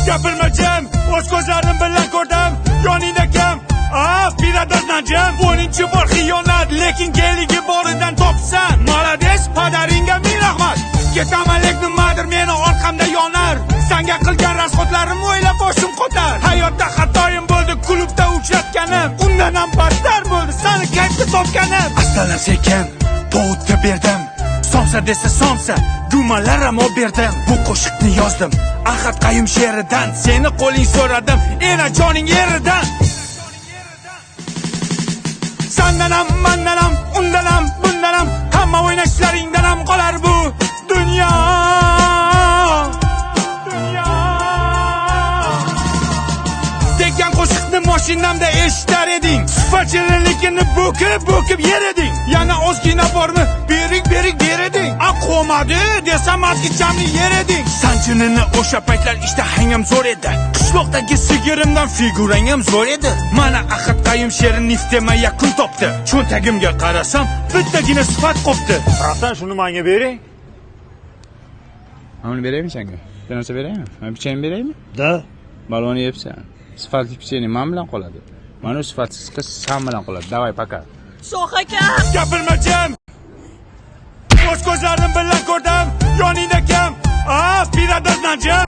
Gapirma jim, o'z ko'zlarim bilan ko'rdim. Yoningda kim? A, пидорас jim. 10-bor xiyonat, lekin keligi boridan topsan. Молодец, padaringga ming rahmat. Ketaman, lekin nimadir meni orqamda yonar. Sanga qilgan расход larim o'ylab boshim qotar. Hayotda xatoyim bo'ldi, klubda uchratganim. Undan ham battar bo'ldi, sani kayfda topganim. Asalan sekin повод ga berdim. Somsa desa somsa, gumonlar ham olib berdim. Bu qo'shiqni yozdim Ahad Qayum she'ridan. Seni qo'ling so'radim, enajoning yeridan. Sandan ham, mandan ham, undan ham, bundan ham, hamma o'ynashlaringdan ham qolar bu dunyo. Dunyo. Degan qo'shiqni mashinamda eshitar eding. Sifat shirinligini bo'kib bo'kib yer eding. Yana ozgina bormi, berik berik ber eding. A, qo'madi desam, ozgichamni yer eding. Sanjinini o'sha paytlar ishtahang ham zo'r edi. Qishloqdagi sigirimdan figurang ham zo'r edi. Mana Ahad Qayum she'ri niftema yakun topdi. Cho'ntagimga qarasam, bittagina sifat qopti. Братан, shuni menga bering. Mana buni beraymi senga? Bir narsa beraymi? Mana pechenye beraymi? Да. Baloni yebsan. Sifatli pechenye man bilan qoladi. Mana u sifatsiz qiz san bilan qoladi. Давай, пока. Shoh aka. Gapirma jim. O'z ko'zlarim bilan ko'rdim. Yoningda kim? A, пидорас jim.